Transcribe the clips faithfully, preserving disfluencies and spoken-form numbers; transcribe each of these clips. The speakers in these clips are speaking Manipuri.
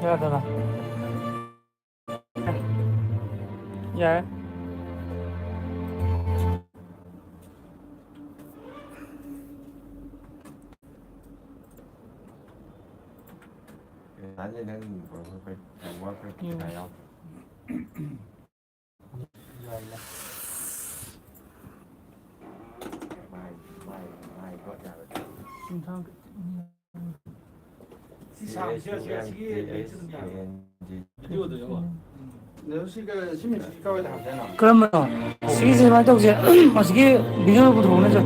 ꯌꯥꯗꯕ꯫ ꯌꯥꯔꯦ꯫ ꯅꯍꯥꯟꯗꯤ ꯅꯪ ꯋꯥꯜꯄꯦꯄꯔ ꯎꯝ꯫ ꯄꯩꯁꯥ ꯌꯥꯎꯗ꯭ꯔꯣ? ꯃꯥꯏ, ꯃꯥꯏ, ꯃꯥꯏ ꯒꯣꯠ ꯌꯥꯔꯣꯏ꯫ ꯁꯤ ꯁꯥꯡ-, ꯁꯤ, ꯁꯤ, ꯁꯤꯒꯤ ꯂꯤꯡꯛꯁꯤ ꯑꯗꯨꯝ ꯌꯥꯕ꯭ꯔꯥ? ꯚꯤꯗꯤꯑꯣꯗ ꯌꯦꯡꯉꯣ꯫ ꯎꯝ꯫ ꯑꯗꯣ ꯁꯤꯒ, ꯁꯤ ꯃꯤꯛꯁꯁꯤ ꯀꯥꯏꯋꯥꯏꯗ ꯍꯥꯞꯁꯦ ꯍꯥꯏꯅꯣ? ꯀꯔꯝꯕꯅꯣ? ꯁꯤꯒꯤꯁꯦ ꯁꯨꯃꯥꯏꯅ ꯇꯧꯁꯦ꯫ ꯑꯁꯤꯒꯤ ꯚꯤꯗꯤꯑꯣꯗꯣ ꯄꯨꯊꯣꯛꯑꯣꯅꯦ ꯁꯦ꯫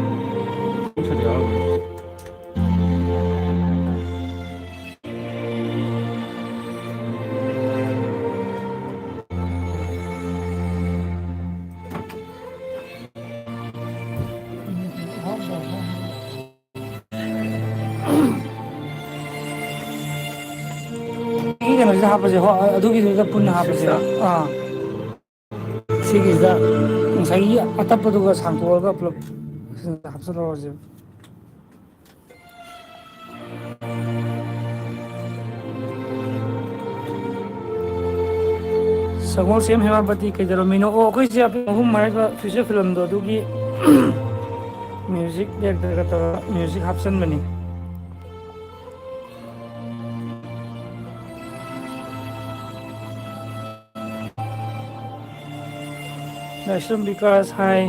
ꯁꯤꯒꯤ ꯀꯩꯅꯣꯁꯤꯗ ꯍꯥꯞꯄꯁꯦ, ꯍꯣ, ꯑꯗꯨꯒꯤꯗꯨꯗ ꯄꯨꯟꯅ ꯍꯥꯞꯄꯁꯦ꯫ ꯑꯥ꯫ ꯁꯤꯒꯤꯁꯤꯗ ꯉꯁꯥꯏꯒꯤ ꯑꯇꯞꯄꯗꯨꯒ ꯁꯥꯡꯇꯣꯛꯑꯒ ꯄꯨꯂꯞ ꯍꯥꯞꯆꯜꯍꯧꯔꯁꯦ꯫ ꯁꯒꯣꯜꯁꯦꯝ ꯍꯦꯃꯥꯄꯇꯤ ꯀꯩꯗꯧꯔꯝꯃꯤꯅꯣ? ꯑꯣ, ꯑꯩꯈꯣꯏꯁꯦ ꯑꯍꯨꯝ ꯍꯥꯏꯔꯤꯕ ꯐꯤꯆꯔ ꯐꯤꯂꯝꯗꯣ ꯑꯗꯨꯒꯤ ꯃ꯭ꯌꯨꯖꯤꯛ ꯗꯥꯏꯔꯦꯛꯇꯔꯒ ꯇꯧꯔꯒ ꯃ꯭ꯌꯨꯖꯤꯛ ꯍꯥꯞꯆꯟꯕꯅꯤ꯫ ꯂꯥꯏꯁ꯭ꯔꯝ ꯕꯤꯀꯥꯁ ꯍꯥꯏ꯫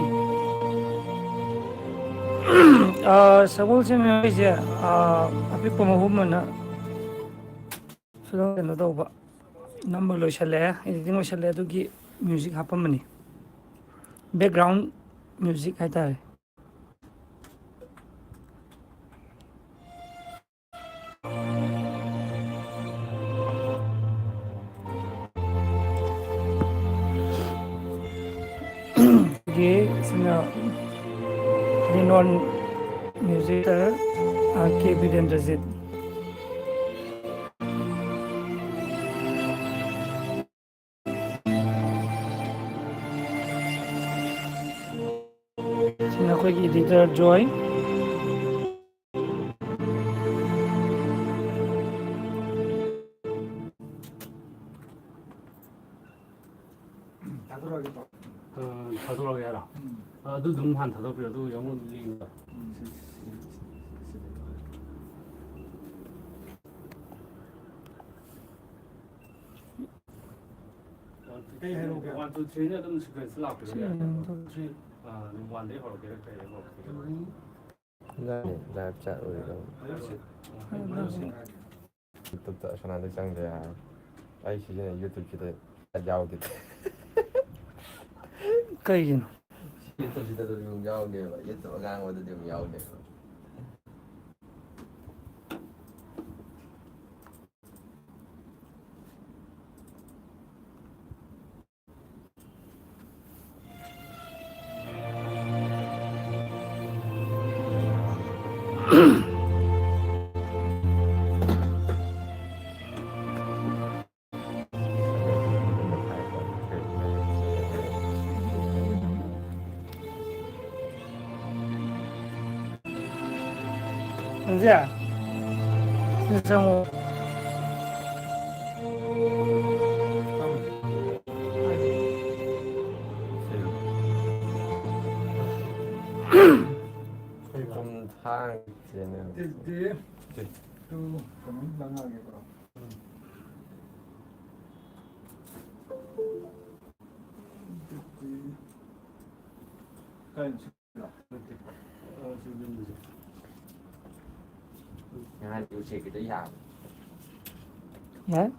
ꯑꯥ, ꯁꯒꯣꯜꯁꯦꯝ ꯍꯦꯃꯥꯄꯇꯤꯁꯦ, ꯑꯥ, ꯑꯄꯤꯛꯄ ꯃꯍꯨꯝ ꯑꯃꯅ ꯐꯤꯂꯝ ꯀꯩꯅꯣ ꯇꯧꯕ, ꯅꯝꯕ ꯂꯣꯏꯁꯜꯂꯛꯑꯦ, ꯏꯗꯤꯇꯤꯡ ꯂꯣꯏꯁꯜꯂꯦ, ꯑꯗꯨꯒꯤ ꯃ꯭ꯌꯨꯖꯤꯛ ꯍꯥꯞꯄꯝꯕꯅꯤ꯫ ꯕꯦꯛꯒ꯭ꯔꯥꯎꯟ ꯃ꯭ꯌꯨꯖꯤꯛ ꯍꯥꯏꯇꯥꯔꯦ꯫ ꯒꯤ ꯁꯤꯅ renowned music director ꯑꯥꯔ ꯀꯦ ꯕꯤꯔꯦꯟꯗ꯭ꯔꯖꯤꯠ꯫ ꯁꯤꯅ ꯑꯩꯈꯣꯏꯒꯤ editor ꯖꯣꯏ꯫ ꯊꯥꯗꯣꯔꯛꯑꯒꯦ ꯄꯥꯎ꯫ ꯑ, ꯊꯥꯗꯣꯔꯛꯑꯒꯦ ꯍꯥꯏꯔꯣ? ꯎꯝ꯫ ꯑ, ꯑꯗꯨ ꯑꯗꯨꯝ ꯍꯥꯟꯅ ꯊꯥꯗꯣꯛꯄꯤꯔꯣ, ꯑꯗꯨꯒ ꯌꯦꯡꯉꯣ ꯂꯤꯡꯗꯣ꯫ ꯎꯝ꯫ ꯀꯩ ꯍꯥꯏꯔꯛꯎꯒꯦ? One, two, three ꯅ ꯑꯗꯨꯝ sequence ꯂꯥꯛꯄꯤꯔꯣ ꯌꯥꯏ꯫ ꯎꯝ꯫ Three, ꯑ, one ꯗꯩ ꯍꯧꯔꯛꯀꯦꯔꯥ, ꯀꯩꯗꯩ ꯍꯧꯔꯛꯀꯦꯔꯥ? ꯎꯝ꯫ ꯅꯪ live chat ꯑꯣꯏꯔꯣ꯫ ꯍꯜꯂꯣ꯫ ꯍꯜꯂꯣ꯫ YouTube ꯇ ꯑꯁꯣꯅꯥꯗ ꯆꯪꯗ꯭ꯔꯦ ꯍꯥꯏ꯫ ꯑꯩ ꯁꯤꯖꯤꯟꯅꯩ YouTube ꯁꯤꯗ chat ꯌꯥꯎꯗꯦ꯫ ꯀꯩꯒꯤꯅꯣ? YouTube ꯁꯤꯗ ꯑꯗꯨꯝ ꯌꯥꯎꯗꯦꯕ꯫ YouTube ꯑꯉꯥꯡꯕꯗꯗꯤ ꯑꯗꯨꯝ ꯌꯥꯎꯗꯦꯕ꯫ ꯁꯤꯗ ꯆꯪꯉꯣ꯫ ꯁꯣꯏꯕꯨꯝ ꯊꯥꯡ ꯆꯦꯅꯦꯜ꯫ ꯑꯗꯨꯗꯤ ꯇꯨ ꯀꯩꯅꯣꯝ ꯂꯪꯉꯛꯑꯒꯦꯀꯣ꯫ ꯑꯗꯨꯗꯤ ꯀꯥꯏ ꯅꯠꯇꯦ꯫ ꯑ, ꯁꯤ ꯌꯨꯝꯗꯁꯨ꯫ ꯉꯍꯥꯟ ꯎꯆꯦꯛꯀꯤꯗꯣ ꯌꯥꯕ꯫ ꯌꯥꯏ꯫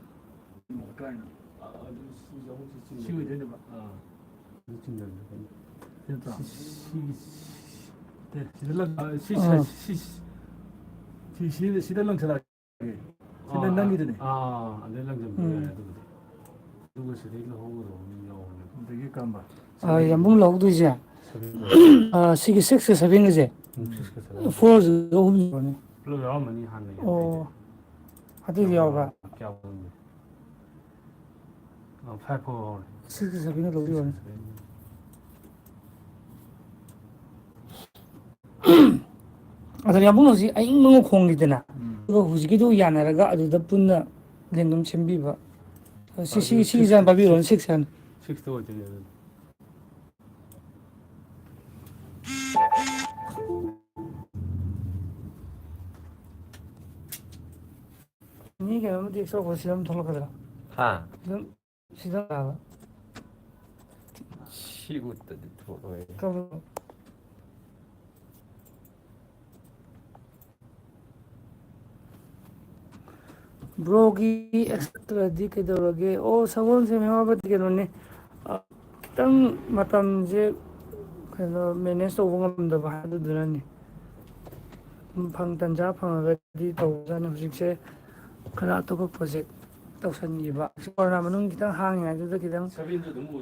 ꯀꯥꯏꯅꯣ? ꯑ, ꯑꯗꯨ ꯁꯤ ꯌꯥꯎꯁꯤ ꯆꯤꯡꯗ꯫ ꯁꯤ ꯑꯣꯏꯗꯣꯏꯅꯦꯕ? ꯑꯥ꯫ ꯑꯗꯨ ꯆꯤꯡꯗꯅꯤ ꯀꯩꯅꯣ꯫ ꯁꯤ ꯅꯠꯇ꯭ꯔꯣ? ꯁꯤ, ꯁꯤ, ꯁꯤ, ꯁꯤ, ꯁꯤꯗ ꯂꯪ-, ꯑ, ꯁꯤ, ꯑꯥ꯫ ꯁꯤ, ꯁꯤ, ꯁꯤ, ꯁꯤ, ꯁꯤꯗ ꯂꯪꯁꯤꯜꯂꯛꯑꯒꯦ꯫ ꯁꯤꯅ ꯑꯥ, ꯅꯪꯒꯤꯗꯨꯅꯦ꯫ ꯑꯥ, ꯑꯗꯩ ꯂꯪꯖꯟꯕ ꯎꯝ꯫ ꯌꯥꯔꯦ ꯑꯗꯨꯕꯨꯗꯤ꯫ ꯑꯗꯨꯒ ꯁꯤꯗꯩ ꯂꯧꯍꯧꯒꯗꯧꯕ ꯑꯃ ꯌꯥꯎꯕꯅꯦ꯫ ꯑꯗꯒꯤ ꯀꯔꯝꯕ? ꯑ, ꯌꯥꯝꯕꯨꯡ ꯂꯧꯍꯧꯗꯣꯏꯁꯦ꯫ Seven꯫ ꯑ, ꯁꯤꯒꯤ six ꯀ seven ꯒꯁꯦ꯫ ꯎꯝ, six ꯀ seven꯫ Four ꯒ ꯑꯍꯨꯝ ꯁꯨꯕꯅꯦ꯫ ꯄꯨꯂꯞ ꯌꯥꯎꯔꯝꯃꯅꯤ ꯍꯥꯟꯅꯒꯤ ꯑꯣ꯫ ꯑꯇꯩꯗꯤ꯫ ꯑꯇꯩꯗꯤ ꯌꯥꯎꯕ꯭ꯔꯥ? ꯀꯌꯥ ꯌꯥꯎꯔꯝꯒꯦ? ꯑ, five ꯐꯥꯎ ꯌꯥꯎꯔꯦ꯫ Six ꯀ seven ꯒ ꯂꯧꯕꯤꯔꯣꯅꯦ꯫ Six ꯀ seven꯫ ꯑꯗ ꯌꯥꯝꯕꯨꯡ ꯍꯧꯖꯤꯛ ꯑꯏꯪꯕ ꯑꯃ ꯈꯣꯡꯉꯤꯗꯅ, ꯎꯝ꯫ ꯑꯗꯨꯒ ꯍꯧꯖꯤꯛꯀꯤꯗꯨ ꯌꯥꯅꯔꯒ ꯑꯗꯨꯗ ꯄꯨꯟꯅ ꯂꯦꯡꯗꯨꯝ ꯁꯦꯝꯕꯤꯕ꯫ ꯁꯤ, ꯁꯤ, ꯑꯗꯨ ꯁꯤ six, ꯁꯤꯖꯥꯟ ꯄꯥꯏꯕꯤꯔꯣꯅꯦ, six ꯁꯥꯟ꯫ ꯁꯤꯛꯁꯇ ꯑꯣꯏꯗꯣꯏꯅꯦ ꯑꯗꯨꯗꯤ꯫ ꯃꯤ ꯀꯩꯅꯣꯝꯃ text ꯇꯧꯔꯛꯄ ꯁꯤꯗ ꯑꯗꯨꯝ ꯊꯣꯛꯂꯛꯀꯗ꯭ꯔꯥ? ꯍꯥ? ꯑꯗꯨꯝ ꯁꯤꯗ ꯂꯥꯛꯑꯕ? ꯁꯤ ꯎꯠꯇꯗꯤ ꯊꯣꯛꯑꯣꯏ꯫ ꯀꯔꯝꯕꯅꯣ? ꯕ꯭ꯔꯣꯒꯤ ꯑꯦꯛꯁꯇ꯭ꯔꯥꯗꯤ ꯀꯩꯗꯧꯔꯒꯦ? ꯑꯣ, ꯁꯒꯣꯜꯁꯦ ꯃꯃꯥꯕꯗꯤ ꯀꯩꯅꯣꯅꯦ, ꯑ, ꯈꯤꯇꯪ ꯃꯇꯝꯁꯦ ꯀꯩꯅꯣ manage ꯇꯧꯕ ꯉꯝꯗꯕ ꯍꯥꯏꯗꯨꯗꯨꯅꯅꯦ꯫ ꯐꯪ-, ꯇꯟꯖꯥ ꯐꯪꯉꯒꯗꯤ ꯇꯧꯕꯖꯥꯠꯅꯤ꯫ ꯍꯧꯖꯤꯛꯁꯦ ꯈꯔ ꯑꯇꯣꯞꯄ project ꯇꯧꯁꯟꯈꯤꯕ꯫ ꯀꯣꯔꯣꯅꯥ ꯃꯅꯨꯡ ꯈꯤꯇꯪ ꯍꯥꯡꯉꯤꯉꯩꯗꯨꯗ ꯈꯤꯇꯪ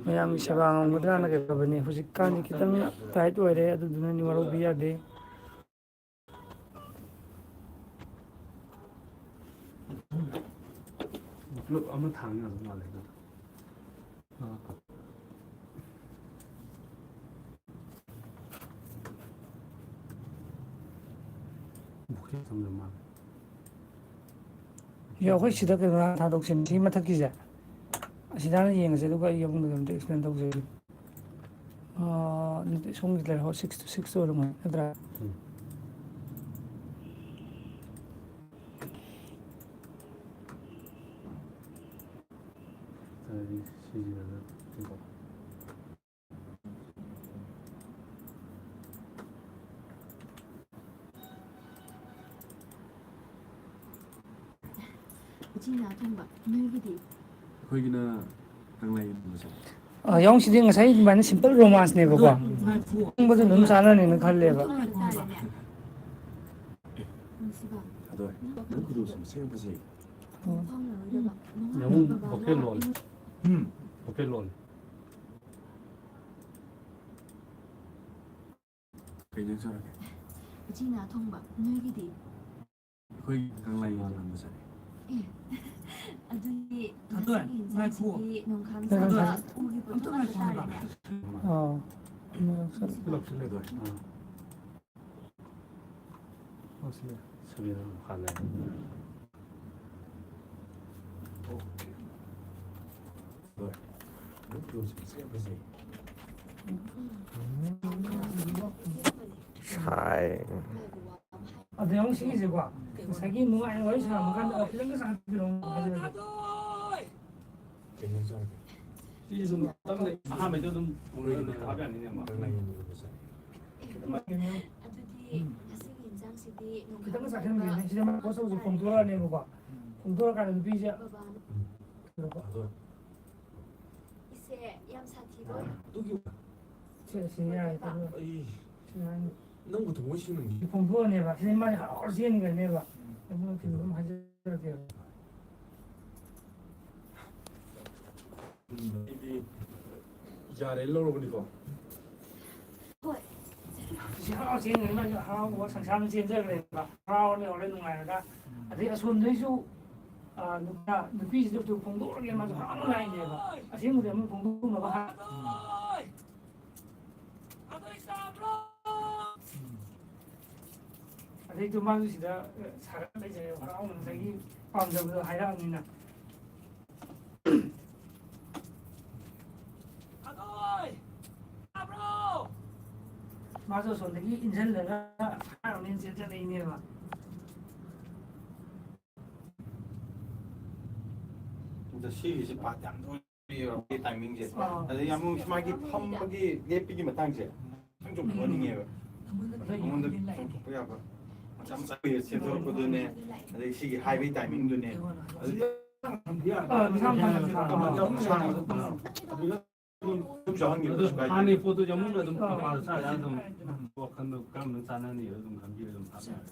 ꯃꯌꯥꯝꯒꯤ ꯁꯦꯕꯥ ꯉꯝꯒꯗ꯭ꯔꯥꯅ ꯀꯩꯗꯧꯕꯅꯤ꯫ ꯍꯧꯖꯤꯛꯀꯥꯟꯗꯤ ꯈꯤꯇꯪ tight ꯑꯣꯏꯔꯦ, ꯑꯗꯨꯗꯨꯅꯅꯤ ꯋꯥꯔꯧꯕꯤ ꯌꯥꯗꯦ꯫ ꯄꯨꯂꯞ ꯑꯃ ꯊꯥꯡ ꯌꯥꯗꯧ ꯃꯥꯜꯂꯦ ꯑꯗꯨꯗꯣ꯫ ꯑꯥ꯫ ꯕꯨꯛꯀꯦꯠ ꯊꯝꯖ ꯃꯥꯜꯂꯦ꯫ ꯌꯥ, ꯑꯩꯈꯣꯏ ꯁꯤꯗ ꯀꯩꯅꯣ ꯍꯥꯟꯅ ꯊꯥꯗꯣꯛꯁꯤꯅꯦ, ꯁꯤ ꯃꯊꯛꯀꯤꯁꯦ꯫ ꯑꯁꯤꯗ ꯍꯥꯟꯅ ꯌꯦꯡꯉꯁꯦ, ꯑꯗꯨꯒ ꯑꯩ ꯑꯃꯨꯛ ꯑꯗꯨꯝ explain ꯇꯧꯖꯒꯦ꯫ ꯑꯥ, ꯅꯠꯇꯦ, ꯁꯣꯝꯒꯤ ꯂꯩꯔꯦ, ꯍꯣꯏ, six to six ꯑꯣꯏꯔꯝꯒꯅꯤ, ꯅꯠꯇ꯭ꯔꯥ? ꯎꯝ꯫ ꯑꯗꯨꯗꯤ ꯁꯤꯁꯤꯗ ꯑꯗꯨꯝ ꯆꯤꯡꯊꯣꯛ꯫ ꯏꯆꯤꯟ ꯏꯅꯥꯎ ꯊꯣꯡꯕ ꯅꯣꯏꯒꯤꯗꯤ? ꯑꯩꯈꯣꯏꯒꯤꯅ ꯀꯪꯂꯥ ꯌꯦꯡꯕꯁꯦ꯫ ꯑ, ꯌꯥꯎꯁꯤꯗꯤ ꯉꯁꯥꯏ ꯑꯗꯨꯃꯥꯏꯅ simple romance ꯅꯦꯕꯀꯣ꯫ ꯈꯪꯕꯗꯨ ꯑꯗꯨꯝ ꯆꯥꯟꯅꯅꯤꯅ ꯈꯜꯂꯦꯕ꯫ ꯇꯥꯔꯦꯅꯦ꯫ ꯅꯨꯡꯁꯤꯕ꯫ ꯑꯗꯣ ꯅꯪ ꯈꯨꯗꯣꯡꯁꯨ ꯃꯁꯛ ꯌꯥꯝ ꯐꯖꯩ꯫ ꯎꯝ꯫ ꯐꯥꯎꯅꯔꯣꯏꯗꯕ꯫ ꯌꯥꯝ ꯚꯣꯀꯦꯜ ꯂꯣꯜꯂꯦ꯫ ꯎꯝ꯫ ꯚꯣꯀꯦꯜ ꯂꯣꯜꯂꯦ꯫ ꯀꯩ ꯏꯟꯖꯥꯡ ꯆꯥꯔꯒꯦ? ꯎꯆꯤꯅꯥ ꯊꯣꯡꯕ꯫ ꯅꯣꯏꯒꯤꯗꯤ? ꯑꯩꯈꯣꯏ ꯀꯪꯂꯥ ꯌꯦꯟ ꯊꯣꯡꯕ ꯆꯥꯔꯦ꯫ ꯑꯦ, ꯑꯗꯨꯗꯤ ꯊꯥꯗꯣꯏ, ꯉꯁꯤꯒꯤ ꯉꯥꯏꯈꯣ꯫ ꯏꯟꯖꯥꯡꯁꯤꯗꯤ ꯅꯣꯡꯈꯥꯡ ꯊꯥꯗꯣꯏ, ꯆꯥꯕ ꯎꯒꯤ ꯄꯣꯠꯊꯣꯛ ꯑꯝꯇ ꯉꯥꯛꯇ ꯉꯥꯏꯈꯣ꯫ ꯇꯥꯔꯦꯅꯦ꯫ ꯑꯥ꯫ ꯄꯨꯂꯞ ꯁꯤꯜꯂꯦ꯫ ꯑꯥ꯫ ꯄꯨꯂꯞ ꯁꯤꯜꯂꯦ꯫ ꯁꯚꯦꯟ ꯑꯃ ꯍꯥꯜꯂꯦ꯫ ꯑꯣꯀꯦ꯫ ꯊꯥꯗꯣꯏ꯫ ꯁꯥꯏ꯫ ꯑꯗ ꯌꯦꯡꯉꯨ ꯁꯤꯒꯤꯁꯦꯀꯣ, ꯉꯁꯥꯏꯒꯤ ꯅꯨꯡꯉꯥꯏꯅ ꯋꯥꯔꯤ ꯁꯥꯟꯅꯕ ꯀꯥꯟꯗ, ꯑ, ꯈꯤꯇꯪꯒ ꯆꯪꯍꯟꯕꯤꯔꯛꯑꯣ ꯍꯥꯏꯕꯗꯣ꯫ ꯀꯩꯅꯣ ꯆꯥꯔꯒꯦ? ꯁꯤꯁꯦ ꯁꯨꯝ ꯇꯞꯅ ꯑꯍꯥꯟꯕꯩꯗꯣ ꯑꯗꯨꯝ ꯊꯥꯕ ꯌꯥꯅꯤꯅꯦ, ꯑꯃ꯫ ꯀꯪꯂꯥ ꯌꯦꯟ ꯏꯔꯣꯟꯕ ꯆꯥꯏ꯫ ꯑꯗꯨꯗꯤ ꯉꯁꯤꯒꯤ ꯏꯟꯖꯥꯡꯁꯤꯗꯤ ꯈꯤꯇꯪꯒ ꯆꯥꯁꯤꯟꯕꯤꯔꯣꯅꯦ꯫ ꯁꯤꯗ ꯃꯥ ꯄꯣꯠ ꯆꯩꯁꯦ ꯐꯣꯡꯗꯣꯔꯛꯑꯅꯦꯕꯀꯣ꯫ ꯐꯣꯡꯗꯣꯔꯛꯑꯀꯥꯟꯗ ꯅꯨꯄꯤꯁꯦ ꯕꯕꯥꯅ ꯎꯝ꯫ ꯑꯗꯣ ꯏꯆꯦ ꯌꯥꯝ ꯁꯥꯊꯤꯕ ꯑꯣꯏ꯫ ꯑꯗꯨꯒꯤ ꯁꯦ, ꯁꯤ ꯌꯥꯔꯦ, ꯀꯩꯅꯣ꯫ ꯑꯩ ꯁꯤ ꯌꯥꯔꯅꯤ꯫ ꯅꯪꯕꯨ ꯊꯑꯣꯏ ꯁꯤꯟꯅꯅꯤ꯫ ꯐꯣꯡꯗꯣꯛꯑꯅꯦꯕ꯫ ꯁꯤꯗ ꯃꯥꯁꯦ ꯍꯔꯥꯎ ꯆꯦꯟꯈ꯭ꯔꯅꯦꯕ꯫ ꯑꯗꯨꯅ ꯀꯩꯅꯣꯝ ꯍꯥꯏꯖꯔꯛꯀꯦꯕ꯫ ꯎꯝ, ꯑꯩꯗꯤ ꯌꯥꯔꯦ ꯂꯧꯔꯕꯅꯤꯀꯣ꯫ ꯍꯣꯏ꯫ ꯁꯤ ꯍꯔꯥꯎ ꯆꯦꯟꯈ꯭ꯔꯅꯤ, ꯃꯥꯁꯨ ꯍꯔꯥꯎꯕ ꯁꯪꯁꯥꯔ ꯑꯃ ꯆꯦꯟꯖꯈ꯭ꯔꯦꯕ꯫ ꯍꯔꯥꯎꯔ ꯂꯩꯍꯧꯔꯦ, ꯅꯨꯡꯉꯥꯏꯔꯒ꯫ ꯑꯗꯩ ꯑꯁꯣꯝꯗꯩꯁꯨ, ꯑ, ꯅꯨꯄꯥ, ꯅꯨꯄꯤꯁꯤꯗ ꯐꯣꯡꯗꯣꯛꯑꯒꯦ, ꯃꯥꯁꯨ ꯍꯔꯥꯎꯅ ꯂꯥꯛꯏꯅꯦꯕ꯫ ꯑꯁꯦꯡꯕꯗꯤ ꯑꯃꯨꯛ ꯐꯣꯡꯗꯣꯛꯅꯕ ꯍꯥꯏ-, ꯑꯗꯩꯗꯣ ꯃꯥꯁꯨ ꯁꯤꯗ ꯁꯥꯒꯠ ꯂꯩꯖꯔꯦ, ꯍꯔꯥꯎꯅ ꯉꯁꯥꯏꯒꯤ ꯄꯥꯝꯖꯕꯗꯣ ꯍꯥꯏꯔꯛꯑꯕꯅꯤꯅ꯫ ꯃꯥꯁꯨ ꯑꯁꯣꯝꯗꯒꯤ ꯏꯟꯁꯤꯜꯂꯒ ꯍꯔꯥꯎꯅ ꯆꯦꯟꯖꯜꯂꯛꯏꯅꯦꯕ꯫ ꯑꯗ ꯁꯤꯒꯤꯁꯤ ꯄꯥꯠ ꯌꯥꯝ ꯇꯣꯏꯅ ꯌꯧꯔꯛꯄꯒꯤ ꯇꯥꯏꯃꯤꯡꯁꯦ꯫ ꯑꯥ꯫ ꯑꯗꯩ ꯑꯃꯨꯛ ꯃꯥꯒꯤ ꯐꯝꯕꯒꯤ ꯂꯦꯞꯄꯒꯤ ꯃꯇꯥꯡꯁꯦ ꯈꯤꯇꯪ ꯆꯣꯡꯊꯣꯛꯍꯟꯅꯤꯡꯉꯦꯕ꯫ ꯃꯉꯣꯟꯗ ꯆꯣꯡꯊꯣꯛꯄ ꯌꯥꯕ ꯃꯆꯥ ꯃꯆꯥ ꯁꯦꯝꯗꯣꯔꯛꯄꯗꯨꯅꯦ꯫ ꯑꯗꯩ ꯁꯤꯒꯤ ꯍꯥꯏꯕꯒꯤ ꯇꯥꯏꯃꯤꯡꯗꯨꯅꯦ꯫ ꯑꯗꯨ ꯑꯥ, ꯃꯁꯥ ꯃꯊꯟꯇ ꯁꯥꯡꯕ꯫ ꯑꯗꯨꯝ ꯆꯥꯎꯍꯟꯈꯤꯕ ꯑꯗꯨ ꯀꯩꯁꯨ ꯀꯥꯏꯗꯦ꯫ ꯍꯥꯟꯅꯒꯤ ꯄꯣꯠꯇꯣ ꯌꯥꯝꯃꯟꯗ ꯑꯗꯨꯝ ꯄꯥꯔ ꯆꯥ ꯌꯥ ꯑꯗꯨꯝ ꯋꯥꯈꯜꯗꯣ ꯀꯔꯝꯕ ꯆꯥꯟꯅꯅꯤ ꯑꯗꯨꯝ ꯈꯟꯕꯤꯔ ꯑꯗꯨꯝ ꯍꯥꯞꯄ ꯌꯥꯔꯦ꯫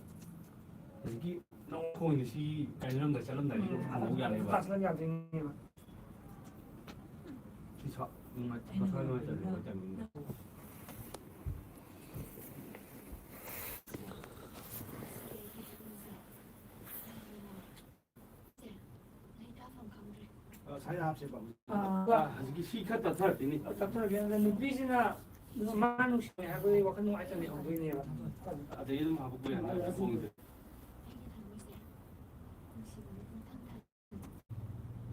ꯍꯧꯖꯤꯛꯀꯤ ꯅꯧ ꯈꯣꯡꯁꯦ ꯁꯤ ꯀꯥꯏꯅꯔꯝꯗꯥꯏ ꯆꯠꯂꯝꯗꯥꯏꯒꯤ ꯑꯗꯨꯝ ꯍꯥꯟꯅ ꯍꯧ ꯌꯥꯅꯦꯕ꯫ ꯇꯥꯁꯜꯂ ꯌꯥꯗꯣꯏꯅꯦꯕ꯫ ꯁꯤ ꯁꯥ-, ꯅꯨꯡꯉꯥꯏ-, ꯃꯁꯥ ꯅꯨꯡꯉꯥꯏꯇꯕꯅꯦ ꯃꯣꯏ ꯇꯥꯏꯃꯤꯡꯗꯣ꯫ ꯑ, ꯁꯥꯏꯗ ꯍꯥꯞꯁꯦꯕ꯫ ꯑꯥ꯫ ꯍꯧꯖꯤꯛꯀꯤ ꯁꯤ ꯈꯔ ꯇꯞꯊꯔꯛꯈꯤꯅꯤ꯫ ꯇꯞꯊꯔꯛꯈꯤꯅꯤ꯫ ꯑꯗ ꯅꯨꯄꯤꯁꯤꯅ ꯃꯥ ꯅꯨꯡꯁꯤꯅꯩ ꯍꯥꯏꯕꯒꯤ ꯋꯥꯈꯜ ꯅꯨꯡꯉꯥꯏꯇꯅ ꯂꯩꯍꯧꯗꯣꯏꯅꯦꯕ꯫ ꯑꯗꯩ ꯑꯗꯨꯝ ꯍꯥꯞꯄꯛꯄ ꯌꯥꯅꯤ, ꯍꯧꯖꯤꯛ ꯈꯣꯡꯁꯦ꯫ ꯅꯪꯒꯤ ꯅꯨꯡꯁꯤꯕꯒꯤ ꯄꯨꯡꯊꯥꯡ ꯊꯥ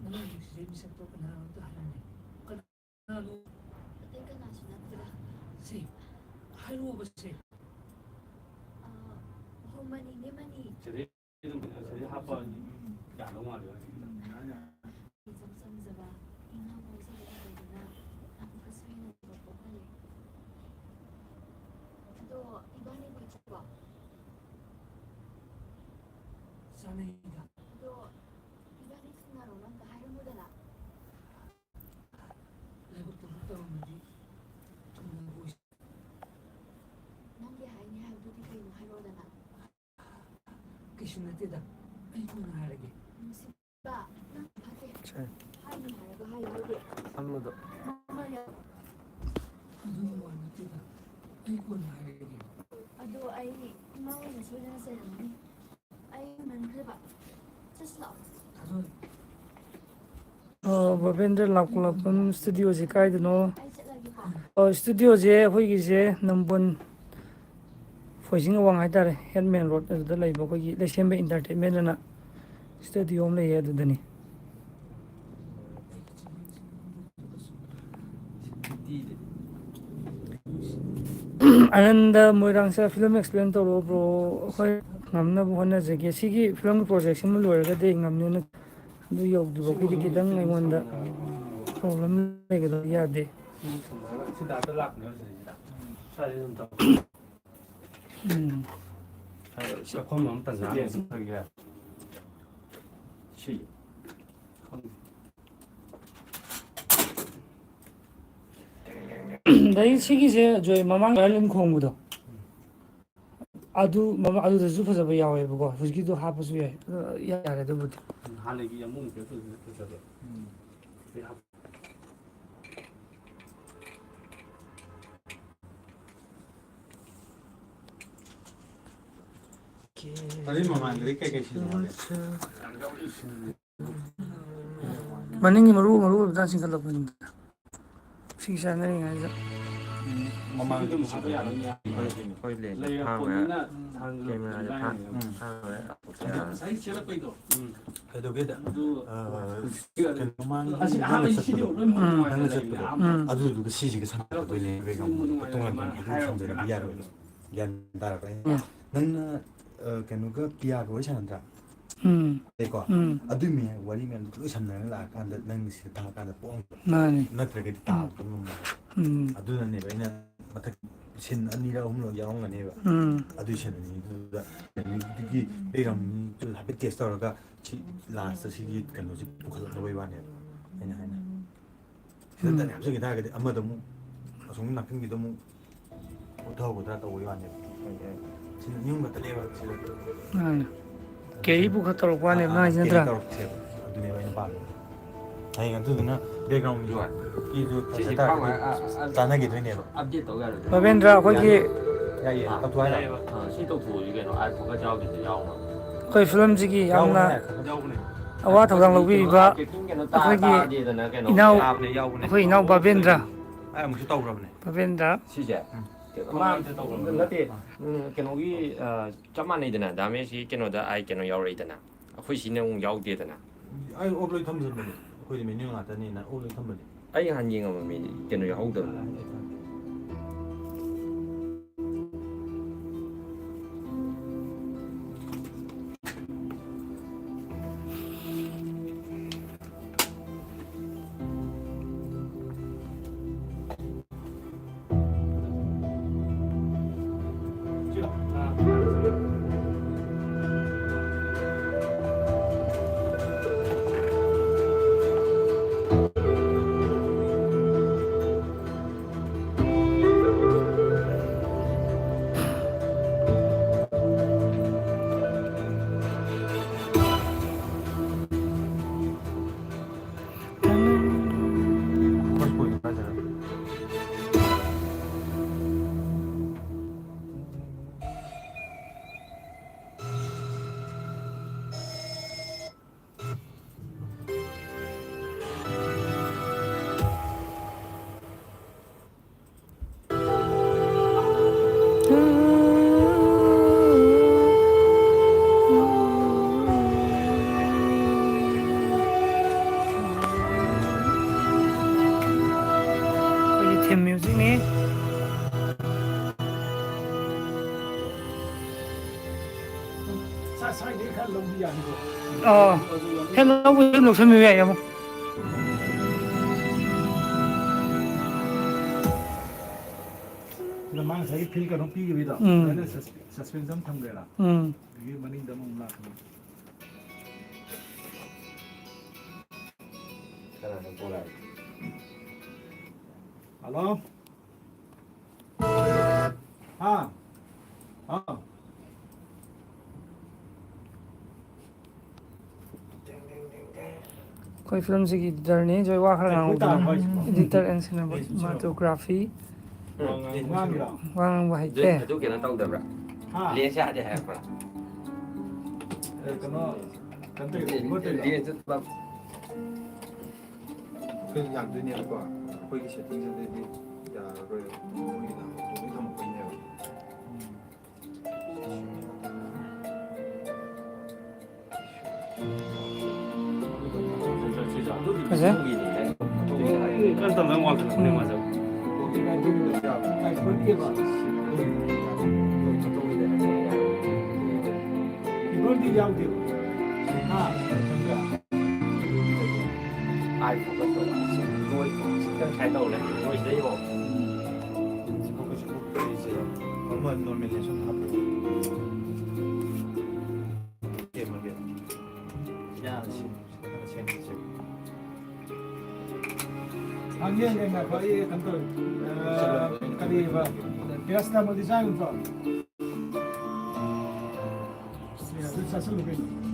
ꯅꯪꯒꯤ ꯅꯨꯡꯁꯤꯕꯒꯤ ꯃꯤꯁꯛꯇꯣ ꯀꯅꯥꯅꯣ ꯑꯝꯇ ꯍꯥꯏꯔꯝꯃꯦ꯫ ꯑꯇꯩ ꯀꯅꯥꯁꯨ ꯅꯠꯇꯦꯗ꯫ ꯁꯦ, ꯍꯥꯏꯔꯛꯑꯣꯕ ꯁꯦ꯫ ꯑ, ꯍꯣ, ꯃꯅꯤꯅꯦ, ꯃꯅꯤ꯫ ꯁꯤꯗꯩ ꯑꯗꯨꯝ ꯁꯤꯗꯩ ꯍꯥꯞꯄꯛꯑꯗꯤ ꯌꯥꯗꯧ ꯃꯥꯜꯂꯦ ꯍꯧꯖꯤꯛꯀꯤꯗꯣ꯫ ꯏꯆꯝ ꯆꯝꯖꯕ, ꯏꯉꯥꯎ ꯉꯥꯎꯖꯕ ꯃꯇꯧꯗꯨꯅ ꯑꯃꯨꯛꯀꯁꯨ ꯍꯦꯟꯅ ꯅꯣꯛꯄ ꯄꯣꯛꯍꯜꯂꯦ꯫ ꯑꯗꯣ ꯏꯕꯥꯅꯤꯕꯨ ꯏꯆꯦꯀꯣ? ꯆꯥꯅꯩꯗ꯫ ꯑꯗꯣ ꯏꯕꯥꯅꯤ ꯊꯨꯡꯅꯔꯣꯅ ꯑꯝꯇ ꯍꯥꯏꯔꯝꯃꯨꯗꯅ꯫ ꯂꯥꯏꯕꯛ ꯊꯕꯛ ꯇꯧꯔꯝꯃꯗꯤ ꯊꯨꯡꯅꯔꯣꯏ꯫ ꯅꯪꯒꯤ ꯍꯥꯏꯅꯤ ꯍꯥꯏꯕꯗꯨꯗꯤ ꯀꯩꯅꯣ ꯍꯥꯏꯔꯛꯑꯣꯗꯅ꯫ ꯀꯩꯁꯨ ꯅꯠꯇꯦꯗ, ꯑꯩ ꯀꯣꯟꯅ ꯍꯥꯏꯔꯒꯦ꯫ ꯅꯨꯡꯁꯤꯕ, ꯅꯪ ꯐꯠꯇꯦ꯫ ꯁꯦ꯫ ꯍꯥꯏꯅꯤ ꯍꯥꯏꯔꯒ ꯍꯥꯏ ꯍꯥꯏꯗꯦ꯫ ꯊꯝꯃꯗꯣ꯫ ꯃꯃꯥ ꯌꯥ-, ꯑꯗꯨꯒꯤ ꯋꯥ ꯅꯠꯇꯦꯗ, ꯑꯩ ꯀꯣꯟꯅ ꯍꯥꯏꯔꯒꯦ꯫ ꯑꯗꯣ ꯑꯩ ꯏꯃꯥ ꯍꯣꯏꯅ ꯁꯣꯏꯗꯅ ꯆꯩꯔꯝꯃꯅꯤ꯫ ꯑꯩ ꯉꯟꯈ꯭ꯔꯦꯕ꯫ ꯆꯠꯁꯤ ꯂꯥꯛꯑꯣ꯫ ꯊꯥꯗꯣꯛꯑꯣ꯫ ꯑ, ꯚꯕꯦꯟꯗ꯭ꯔ ꯂꯥꯛꯄꯂꯥꯛꯄꯝ ꯁ꯭ꯇꯨꯗꯤꯑꯣꯁꯦ ꯀꯥꯏꯗꯅꯣ? ꯑ, ꯁ꯭ꯇꯨꯗꯤꯑꯣꯁꯦ ꯑꯩꯈꯣꯏꯒꯤꯁꯦ ꯅꯝꯕꯣꯜ ꯐꯣꯏꯖꯤꯡ ꯑꯋꯥꯡ ꯍꯥꯏꯇꯥꯔꯦ, ꯍꯦꯠ ꯃꯦꯟ ꯔꯣꯗ ꯑꯗꯨꯗ ꯂꯩꯕ ꯑꯩꯈꯣꯏꯒꯤ ꯂꯩꯁꯦꯝꯕ ꯏꯟꯇꯔꯇꯦꯟꯃꯦꯟ ꯑꯅ ꯁ꯭ꯇꯨꯗꯤꯑꯣ ꯑꯃ ꯂꯩꯌꯦ, ꯑꯗꯨꯗꯅꯤ꯫ ꯑꯅꯟꯗ ꯃꯣꯏꯔꯥꯡꯁꯦ ꯐꯤꯂꯝ ꯑꯦꯛꯁꯄ꯭ꯂꯦꯟ ꯇꯧꯔꯛꯑꯣ, ꯕ꯭ꯔꯣ꯫ ꯑꯩꯈꯣꯏ ꯉꯝꯅꯕ ꯍꯣꯠꯅꯖꯒꯦ꯫ ꯁꯤꯒꯤ ꯐꯤꯂꯝꯒꯤ ꯄ꯭ꯔꯣꯖꯦꯛꯁꯤꯃ ꯂꯣꯏꯔꯒꯗꯤ ꯑꯩ ꯉꯝꯅꯦꯅ, ꯑꯗꯨ ꯌꯧꯗ꯭ꯔꯤꯕ ꯑꯩꯈꯣꯏꯗꯤ ꯈꯤꯇꯪ ꯑꯩꯉꯣꯟꯗ ꯄ꯭ꯔꯣꯕ꯭ꯂꯦꯝ ꯂꯩꯒꯗꯕ ꯌꯥꯗꯦ꯫ ꯁꯤꯗ ꯂꯥꯛꯄꯅꯦ ꯍꯧꯖꯤꯛ꯫ ꯁ꯭ꯋꯥꯏꯗ ꯑꯗꯨꯝ ꯇꯧ꯫ ꯎꯝ꯫ ꯆꯥꯛꯈꯨꯝ ꯑꯃ ꯇꯟꯖꯥ ꯑꯃ ꯐꯪꯒꯦ꯫ ꯁꯤ꯫ ꯑꯗꯩ ꯁꯤꯒꯤꯁꯦ ꯖꯣꯏ ꯃꯃꯥꯡ violin ꯈꯣꯡꯕꯗꯣ꯫ ꯑꯗꯨ ꯃꯃꯥ-, ꯑꯗꯨꯗꯁꯨ ꯐꯖꯕ ꯌꯥꯎꯋꯦꯕꯀꯣ꯫ ꯍꯧꯖꯤꯛꯀꯤꯗꯣ ꯍꯥꯞꯄꯁꯨ ꯌꯥꯏ꯫ ꯑ, ꯌꯥꯔꯦ ꯑꯗꯨꯕꯨꯗꯤ꯫ ꯍꯥꯟꯅꯒꯤ ꯑꯃꯨꯛ ꯑꯃꯨꯛ ꯐꯖꯕ꯫ ꯎꯝ꯫ ꯑꯗꯨꯏ ꯃꯃꯥꯡꯗꯗꯤ ꯀꯩꯀꯩ ꯁꯤꯖꯤꯟꯅꯒꯦ? ꯃꯅꯤꯡꯒꯤ ꯃꯔꯨ, ꯃꯔꯨ ꯑꯣꯏꯕ ꯆꯥꯡ ꯆꯤꯡꯈꯠꯂꯛꯄꯅꯤꯗ꯫ ꯁꯤ ꯆꯥꯅꯔꯤꯉꯩꯗ꯫ ꯃꯃꯥꯡꯗ ꯑꯗꯨꯝ ꯍꯥꯞꯄ ꯌꯥꯔꯝꯅꯤ꯫ ꯑꯩꯈꯣꯏ ꯂꯦꯟꯁ ꯐꯥꯡꯉꯦ꯫ ꯂꯩꯔꯛꯄꯅꯤꯅ ꯊꯥꯡ-, ꯀꯦꯃꯦꯔꯥꯗ ꯊꯥꯡ-, ꯎꯝ꯫ ꯊꯥꯡꯉꯦ꯫ ꯉꯁꯥꯏ ꯆꯦꯜꯂꯛꯄꯩꯗꯣ꯫ ꯎꯝ꯫ ꯀꯩꯗꯧꯒꯦꯗ? ꯑꯗꯨ ꯑ, ꯀꯩꯅꯣ ꯃꯃꯥꯡꯒꯤ ꯑꯁꯤ ꯅꯪꯅ ꯑꯍꯥꯟꯕ ꯆꯠꯄꯗꯣ, ꯁꯤꯗꯤ ꯂꯣꯏ ꯅꯨꯡꯉꯥꯏ ꯅꯪꯅ ꯂꯩꯔꯦ꯫ ꯆꯠꯄꯗꯣ, ꯑꯍꯥꯟꯕ ꯑꯗꯨꯗꯨꯒ ꯁꯤꯁꯤꯒ ꯁꯝꯅꯕ ꯂꯩꯔꯦ, ꯀꯩꯅꯣ ꯇꯣꯉꯥꯟ ꯇꯣꯉꯥꯟ ꯍꯥꯏꯔꯛꯑꯣ꯫ ꯊꯝꯖꯤꯜꯂꯗꯤ ꯌꯥꯔꯣꯏꯕ꯫ ꯒ꯭ꯌꯥꯟ ꯇꯥꯔꯕ ꯑꯩꯅ? ꯎꯝ꯫ ꯅꯪꯅ, ꯑ, ꯀꯩꯅꯣꯒ ꯄꯤꯌꯥꯒ ꯋꯥꯔꯤ ꯁꯥꯟꯅꯗ꯭ꯔꯥ? ꯎꯝ꯫ ꯀꯣ? ꯎꯝ꯫ ꯑꯗꯨꯏ ꯃꯌꯥꯝ, ꯋꯥꯔꯤ ꯃꯌꯥꯝꯗꯣ ꯂꯣꯏ ꯁꯝꯅꯔꯒ ꯂꯥꯛꯑꯀꯥꯟꯗ ꯅꯪ ꯁꯤꯗ ꯊꯥꯔꯀꯥꯟꯗ ꯄꯣꯡ ꯃꯥꯅꯤ꯫ ꯅꯠꯇ꯭ꯔꯒꯗꯤ ꯎꯝ꯫ ꯇꯥꯕꯗꯣ ꯉꯝꯃꯣꯏ꯫ ꯎꯝ꯫ ꯑꯗꯨꯅꯅꯦꯕ ꯑꯩꯅ ꯃꯊꯛ ꯁꯤꯟ ꯑꯅꯤꯔꯛ ꯑꯍꯨꯝꯂꯛ ꯌꯥꯎꯔꯝꯒꯅꯦꯕ꯫ ꯎꯝ꯫ ꯑꯗꯨꯏ ꯁꯤꯟ ꯑꯅꯤꯗꯨꯗ ꯀꯩꯅꯣꯗꯨꯒꯤ ꯕꯦꯛꯒ꯭ꯔꯥꯎꯟꯗꯨꯁꯨ ꯍꯥꯏꯐꯦꯠ ꯇꯦꯁ ꯇꯧꯔꯒ ꯁꯤ ꯂꯥꯁꯇ ꯁꯤꯒꯤ ꯀꯩꯅꯣꯁꯤ ꯄꯨꯈꯠꯂꯛꯅꯕꯒꯤ ꯋꯥꯅꯦꯕ ꯑꯩꯅ ꯍꯥꯏꯅ꯫ ꯁꯤꯗ ꯎꯝ꯫ ꯇꯠ ꯍꯥꯞꯆꯤꯟꯈꯤ ꯇꯥꯔꯒꯗꯤ ꯑꯃꯗ ꯑꯃꯨꯛ ꯑꯁꯣꯝ ꯅꯥꯀꯟꯒꯤꯗ ꯑꯃꯨꯛ ꯄꯨꯊꯍꯧꯒꯗ꯭ꯔꯥ ꯇꯧꯕꯒꯤ ꯋꯥꯅꯦꯕ꯫ ꯁꯤꯅ ꯌꯨꯝ ꯈꯛꯇꯅꯦꯕ ꯁꯤꯗ꯫ ꯃꯥꯅꯦ꯫ ꯀꯦꯔꯤ ꯄꯨꯈꯠ ꯇꯧꯔꯛꯄ ꯋꯥꯅꯦꯕ ꯑꯥ, ꯅꯪ ꯍꯥꯏꯁꯤ ꯀꯦꯔꯤ ꯅꯠꯇ꯭ꯔꯥ? ꯇꯧꯔꯛꯁꯦꯕ꯫ ꯑꯗꯨꯅꯦꯕ ꯑꯩꯅ ꯄꯥꯝꯃꯤꯁꯦ꯫ ꯍꯌꯦꯡ ꯑꯗꯨꯗꯨꯅ ꯕꯦꯛꯒ꯭ꯔꯥꯎꯟꯒꯤ ꯀꯤꯗꯨ ꯁꯤꯁꯦ ꯐꯖ ꯇꯥꯔꯒꯗꯤ ꯄꯥꯝꯃꯦ, ꯑꯥ, ꯑꯥ, ꯆꯥꯟꯅꯈꯤꯗꯣꯏꯅꯦꯕ꯫ ꯑꯞꯗꯦꯠ ꯇꯧ ꯌꯥꯔꯣꯏꯗ꯭ꯔꯣ? ꯕꯥꯕꯦꯟꯗ꯭ꯔ, ꯑꯩꯈꯣꯏꯒꯤ ꯌꯥꯏꯌꯦ, ꯑꯥ, ꯇꯧꯊꯣꯛ ꯍꯥꯏꯔꯣ? ꯑꯥ, ꯁꯤ ꯇꯧꯊꯣꯛꯑꯁꯤ ꯀꯩꯅꯣ, ꯑꯥꯏ ꯐꯣꯟꯒ ꯌꯥꯎꯗ꯭ꯔꯤꯁꯦ ꯌꯥꯎꯅꯕ꯫ ꯑꯩꯈꯣꯏ ꯐꯤꯂꯝꯁꯤꯒꯤ ꯌꯥꯝꯅ ꯌꯥꯎꯕꯅꯦ, ꯌꯥꯎꯕꯅꯦ꯫ ꯑꯋꯥ ꯊꯧꯗꯥꯡ ꯂꯧꯕꯤꯔꯤꯕ ꯀꯩꯅꯣ, ꯑꯥꯏ ꯀꯦꯛꯀꯤꯡ ꯀꯩꯅꯣ ꯇꯥ-, ꯑꯩꯈꯣꯏꯒꯤ ꯇꯥꯗꯦꯗꯅ ꯀꯩꯅꯣ, ꯏꯅꯥꯎ, ꯌꯥꯕꯅꯦ, ꯌꯥꯎꯕꯅꯦ꯫ ꯑꯩꯈꯣꯏ ꯏꯅꯥꯎ ꯕꯥꯕꯦꯟꯗ꯭ꯔ꯫ ꯑꯩ ꯑꯃꯨꯛꯁꯨ ꯇꯧꯈ꯭ꯔꯕꯅꯦ꯫ ꯕꯥꯕꯦꯟꯗ꯭ꯔ꯫ ꯁꯤꯁꯦ? ꯎꯝ꯫ ꯃꯥ-, ꯅꯠꯇꯦ, ꯎꯝ, ꯀꯩꯅꯣꯒꯤ, ꯑ, ꯆꯞ ꯃꯥꯟꯅꯩꯗꯅ, ꯗꯥꯃꯦꯁꯀꯤ ꯀꯩꯅꯣꯗ ꯑꯥꯏ ꯀꯩꯅꯣ ꯌꯥꯎꯔꯛꯏꯗꯅ, ꯑꯩꯈꯣꯏ ꯁꯤꯅ ꯑꯃꯨꯛ ꯌꯥꯎꯗꯦꯗꯅ꯫ ꯑꯩ ꯑꯣꯐ ꯂꯣꯏ ꯊꯝꯖꯤꯟꯕꯅꯦ, ꯑꯩꯈꯣꯏꯗꯤ ꯃꯦꯅ꯭ꯌꯨ ꯉꯥꯛꯇꯅꯤꯅ ꯑꯣꯐ ꯂꯣꯏ ꯊꯝꯕꯅꯦ꯫ ꯑꯩ ꯅꯍꯥꯟ ꯌꯦꯡꯉꯝꯃꯦ, ꯀꯩꯅꯣ ꯌꯥꯎꯍꯧꯗꯕꯅꯦ꯫ ꯅꯦ꯫ ꯁꯥ-, ꯁꯥꯏꯗꯩ ꯈꯔ ꯂꯧꯕ ꯌꯥꯅꯤꯀꯣ? ꯑꯥ꯫ ꯍꯦꯛ ꯂꯧꯕ ꯂꯧꯁꯟꯕꯤꯕ ꯌꯥꯏ ꯑꯃꯨꯛ꯫ ꯁꯤꯗ ꯃꯥ ꯉꯁꯥꯏꯒꯤ ꯐꯤꯜ ꯀꯩꯅꯣ ꯄꯤꯈꯤꯕꯩꯗꯣ, ꯎꯝ꯫ ꯑꯗꯨꯃꯥꯏꯅ ꯁꯁ-, ꯁꯁꯄꯦꯟꯁꯟ ꯊꯝꯈ꯭ꯔꯦꯅ꯫ ꯎꯝ꯫ ꯑꯗꯒꯤ ꯃꯅꯤꯡꯗ ꯑꯃꯃꯨꯛ ꯂꯥꯛꯀꯅꯤ꯫ ꯀꯅꯥꯅꯣ ꯀꯣꯜ ꯂꯥꯛꯏ? ꯍꯜꯂꯣ? ꯍꯥ? ꯍꯥꯎ? ꯑꯩꯈꯣꯏ ꯐꯤꯂꯝꯁꯤꯒꯤ ꯏꯗꯤꯇꯔꯅꯤ, ꯖꯣꯏ ꯋꯥ ꯈꯔ ꯑꯦ, ꯉꯥꯡꯉꯨꯗꯅ꯫ ꯍꯣꯏ, ꯍꯣꯏ꯫ Editor and cinematography꯫ ꯋꯥ ꯉꯥꯡꯕ ꯍꯩꯇꯦ꯫ ꯑꯗꯨ ꯀꯩꯅꯣ ꯇꯧꯗꯕ꯭ꯔꯥ? ꯍꯥ? ꯂꯦꯟꯁ ꯌꯥꯗꯦ ꯍꯥꯏꯔꯛꯄ꯭ꯔꯥ? ꯑꯦ, ꯀꯩꯅꯣ, ꯀꯩꯅꯣ ꯇꯧꯋꯦ, record ꯇꯧꯋꯦ꯫ ꯂꯦꯟꯁꯇꯨ ꯑꯩꯈꯣꯏ ꯌꯥꯗꯣꯏꯅꯦꯕꯀꯣ꯫ ꯑꯩꯈꯣꯏꯒꯤ ꯁꯦꯠꯇꯤꯡꯁꯤꯗꯗꯤ ꯌꯥꯔꯔꯣꯏ꯫ ꯃꯣꯏꯒꯤꯅ ꯍꯧꯖꯤꯛ ꯊꯝꯃꯛꯄꯩꯅꯦꯕ꯫ ꯐꯖꯩ꯫ ꯀꯤꯕꯣꯔꯗꯇꯤ ꯌꯥꯎꯗꯦꯕ꯫ ꯍꯥ? ꯑꯥꯏ ꯐꯣꯀꯁ ꯇꯧꯕ꯫ ꯅꯣꯏ ꯈꯤꯇꯪ ꯁꯥꯏ ꯇꯧꯔꯦ꯫ ꯅꯣꯏꯁꯤꯗ ꯌꯦꯡꯉꯣ꯫ ꯁꯤ ꯐꯣꯀꯁ ꯒ꯭ꯔꯨꯞ ꯀꯔꯤꯁꯦ ꯑꯃ ꯅꯣꯔꯃꯦꯂꯥꯏꯖꯦꯁꯟ ꯍꯥꯞꯄꯣ꯫ ꯁꯦꯝꯃꯒꯦ꯫ ꯌꯥ, ꯁꯤ ꯐꯖꯅ ꯁꯦꯝꯃꯁꯦ꯫ ꯍꯪꯒꯦ, ꯍꯪꯒꯦ, ꯉꯥꯏꯈꯣ, ꯑꯩ ꯀꯩꯅꯣ ꯇꯧꯔꯦ꯫ ꯑ, ꯀꯔꯤꯕ? ꯄꯦꯔꯥꯁꯤꯇꯥꯃꯣꯜꯗꯤ ꯆꯥꯔꯤꯕ ꯅꯠꯇ꯭ꯔꯣ? ꯁꯤ ꯑꯗꯨ ꯆꯥꯁꯤꯜꯂꯨ ꯀꯩꯅꯣ꯫